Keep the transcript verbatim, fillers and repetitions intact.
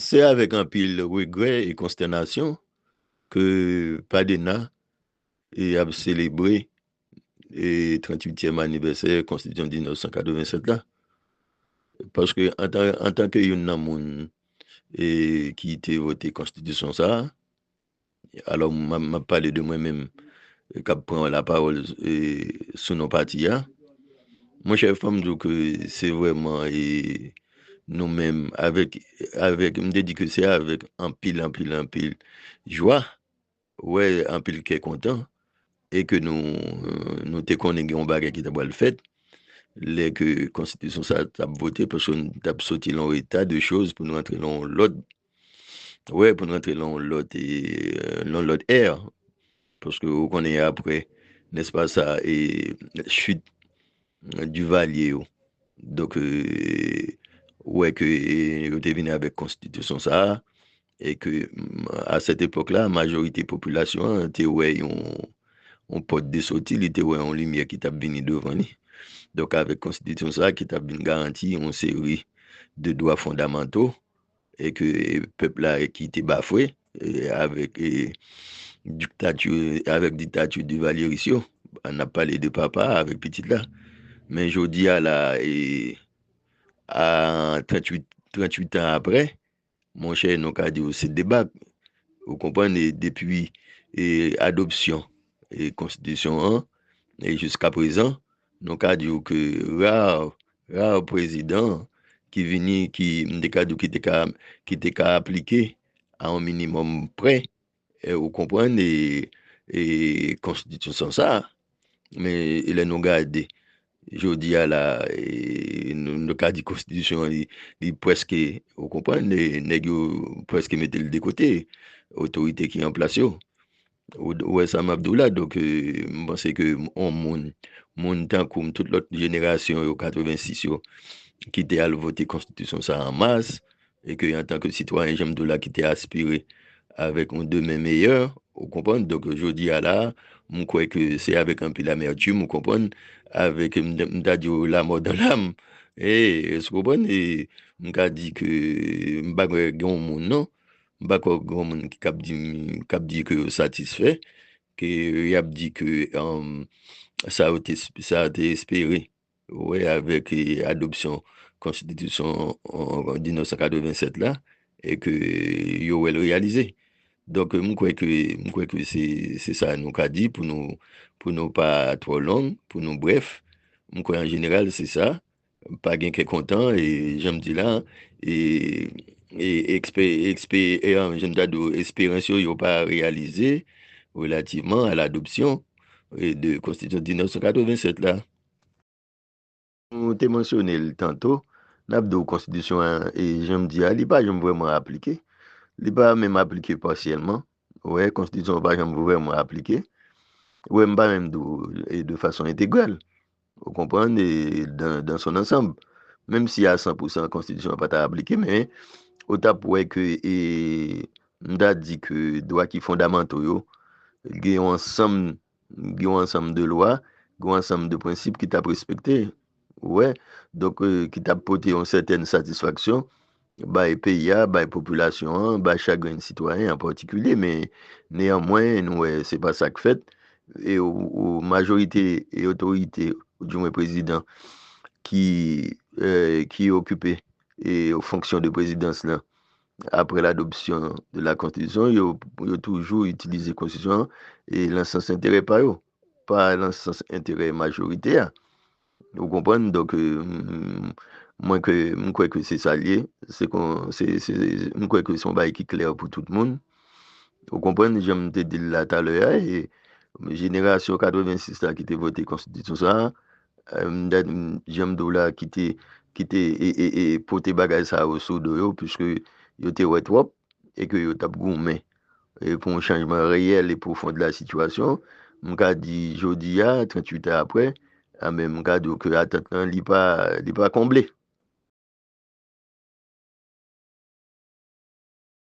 Se avèk anpil regrè e konstènasyon ke PADENA e ap selebre e tranntuityèm anivèsè Konstitisyon mil nèf san katrevennsèt la. Paske antan, antanke youn nan moun e ki te vote Konstitisyon sa a, alò, m ap, m ap pale de mwen menm, e, k ap pran lapawòl, e, sou non pati a. Monchè, fò m di w ke se vrèman, e, nou menm, avèk, avèk, m te di ke se avèk anpil, anpil, anpil jwa, wè, anpil kè kontan, e ke nou, nou te konnen gen yon bagay ki ta pral fèt, lè ke Konstitisyon sa t ap vote, paske n t ap soti lan yon eta de choz pou nou antre lan yon lòt, wè, pou n rantre lan yon lòt, e, lan yon lòt è. Paske ou konnen apre, nèspa sa, e, chit Duvalier yo. Donk, e, ou wè ke, e, yo te vini avèk konstitisyon sa a, e ke, m, a sèt epòk la, majorite popilasyon an te wè yon, yon pòt de soti, li te wè yon limyè ki t ap vini devan li. Donk, avèk konstitisyon sa a ki t ap vin garanti yon seri de dwa fondamanto, e ke pèp la ki te bafwe, e, avèk, e, diktati, avèk diktati divalyeris yo. N ap pale de papa avèk pitit la. Men jodi a la, e, a tranntuit, tranntuit an apre, monchè, nou ka di w se debak. Ou konprann, e depi, e, adopsyon, e, konstitisyon an, e jiska prezan, nou ka di w ke ra, ra prezidan ki vini, ki, m te ka di w ki te ka, ki te ka aplike a yon minimòm prè, e, ou konprann, e, e konstitisyon sa a. Men, e lè nou gade, jodi a la, e, nou, nou ka di konstitisyon an, li, li prèske, ou konprann, e, nèg yo prèske mete l de kote, otorite ki an plas yo. Ou, ou wè sa m ap di w la, donk, e, m panse ke yon moun, moun tankou m, tout lòt jenerasyon yo, katrevensis yo, ki te al vote konstitisyon sa a an mas, e ke antanke sitwayen, jan m di w la, ki te aspire avèk yon demen meyè, ou konprann? Donk, jodi a la, m kwè ke se avèk anpil amètim, ou konprann, avèk, m, m ta di w, la mò dan lam. E, èske w konprann? E, m ka di ke m pa kwè gen yon moun, non. M pa kwè gen yon moun ki k ap di, k ap di ke yo satisfè, ke y ap di ke, um, sa yo te, sa yo te espere, wè, avèk, e, adopsyon konstitisyon, e, mil nèf san katrevennsèt la, e ke yo wè l reyalize. Donk, m kwè ke, m kwè ke se, se sa nou ka di pou nou, pou nou pa twò long, pou nou brèf. M kwè an jeneral, se sa. Pa gen kè kontan, e jan m di la, e, e ekspe-, ekspe-, e, jan m ta di w, esperans yo, yo pa reyalize relativman a ladopsyon, e, de konstitisyon mil nèf san katrevennsèt la. Nou te mansyone l tanto, n ap di w konstitisyon an, e jan m di a, li pa janm vrèman aplike. Li pa menm aplike pasyèlman. Wè, konstitisyon an pa janm vrèman aplike. Wè, m pa menm di w, e de fason entegral. Ou konprann? E dan, dan son ansanm. Menm si a san pou san konstitisyon an pa ta aplike, men ou t ap wè ke, e, m ta di ke dwa ki fondamanto yo, gen yon ansanm, gen yon ansanm de lwa, gen yon ansanm de prensip ki t ap respekte. Ou wè? Donk, e, ki t ap pote yon sètèn satisfaksyon bay peyi a, bay popilasyon an, bay chak grenn sitwayen an patikilye, men neyanmwen, nou wè, se pa sa k fèt. E ou, ou majorite e otorite, oudimwen prezidan, ki, e, ki okipe e fonksyon de prezidans lan apre ladopsyon de la konstitisyon, yo, yo toujou itilize konstitisyon an e lan sans enterè pa yo, pa lan sans enterè majorite a. Ou konprann? Donk, e, m, mwen ke, m kwè ke se sa l ye. Se kon, se, se, m kwè ke se yon bagay ki klè pou tout moun. Ou konprann? Jan m te di l la talè a, e jenerasyon katrevensis la ki te vote konstitisyon sa a, e, m, jan m di w la, ki te, ki te, e, e, e pote bagay sa yo sou do yo, piske yo te wè twòp, e ke yo t ap goumen, e, pou yon chanjman reyèl e pwofon de la sitiyasyon, m ka di jodi a, tranntuit an apre, a, men m ka di w ke atant lan, li pa, li pa konble.